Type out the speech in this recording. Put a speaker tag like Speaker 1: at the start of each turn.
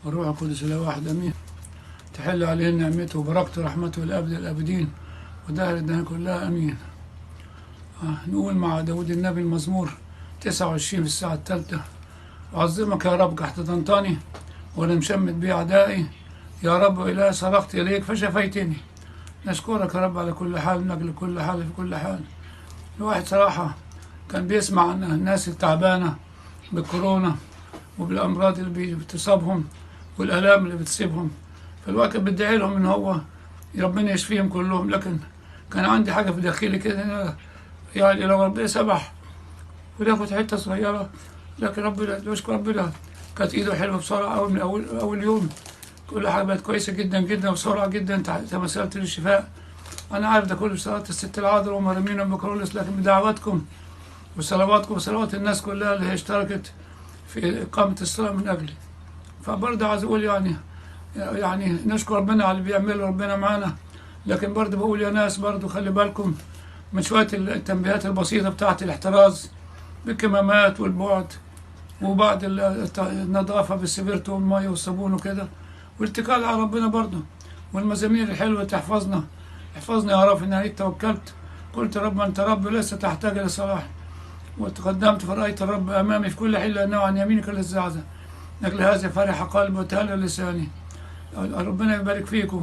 Speaker 1: والروح القدس لا واحد امين. تحل عليه نعمته وبركته ورحمته لابد الابدين ودهر الدهر كلها امين. نقول مع داود النبي المزمور 29 في الساعة 3: أعظمك يا رب احتضنتني ولم شمت بي أعدائي، يا رب إلهي صرخت إليك فشفيتني. نشكرك يا رب على كل حال، من أجل كل حال في كل حال. الواحد صراحة كان بيسمع عن الناس التعبانة بالكورونا وبالأمراض اللي بتصابهم والآلام اللي بتصيبهم، فالواحد كان بيدعي لهم إن هو ربنا يشفيهم كلهم. لكن كان عندي حاجة في داخلي كده، يعني لو ربنا سمح وناخد حتة صغيرة، لكن ربنا نشكر ربنا كانت إيده حلوة بسرعة أوي، من أول يوم كل حاجة بقت كويسة جدا جدا بسرعة جدا، تمثلت للشفاء. أنا عارف ده كله بصلاة الست العذراء ومريم وبكرولس، لكن بدعواتكم وصلواتكم وصلوات الناس كلها اللي هي اشتركت في إقامة الصلاة من أجلي. فبرضه عايز أقول يعني نشكر ربنا على اللي بيعمله ربنا معانا، لكن برضه بقول يا ناس برضه خلي بالكم من شوية التنبيهات البسيطة بتاعت الاحتراز بالكمامات والبعد وبعض النظافة بالسبيرتو والمية والصابون وكده، والاتكال على ربنا برضه، والمزامير الحلوة تحفظنا. احفظني يا رب إن عليك توكلت، قلت رب أنت رب ليس تحتاج إلى صلاح، وتقدمت فرأيت الرب أمامي في كل حين لأنه عن يمينك للزعزع، لأجل هذا فرح قلبي وتهلل لساني. ربنا يبارك فيكم.